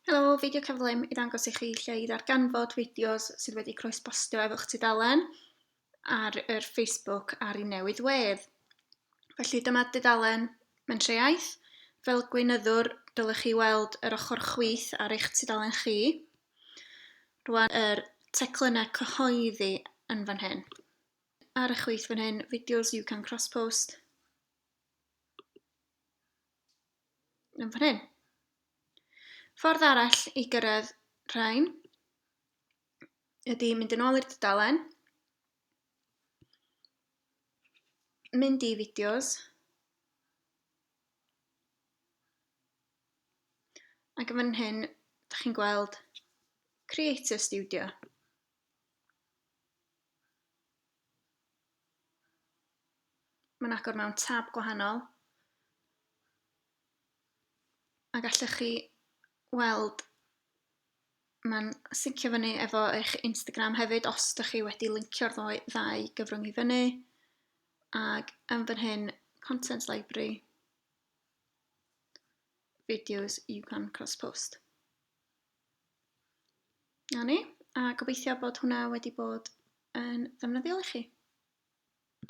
Helo, fideo cyflym i ddangos i chi lle i ddarganfod fideos sydd wedi croesbostio efo'ch tudalen ar yr Facebook ar ei newydd wedd. Felly dyma dudalen Mentrau Iaith. Fel gweinyddwr, dylech chi weld yr ochr chwith ar eich tudalen chi. Rwan yr teclynnau cyhoeddi yn fan hyn. Ar y chwith fan hyn, videos you can cross-post. Yn fan hyn. Ffordd arall i gyrraedd rhain ydy mynd yn ôl i'r dudalen, mynd i fideos, ac yn fan hyn, da chi'n gweld Creator Studio. Mae'n agor mewn tab gwahanol. A gallwch chi weld mae'n syncio fyny efo eich Instagram hefyd os ydych chi wedi lincio'r ddau, ddau gyfrwng i fyny. Ac yn fan hyn, Content Library, Videos you can cross-post. Na ni, a gobeithio bod hwnna wedi bod yn ddefnyddiol i chi.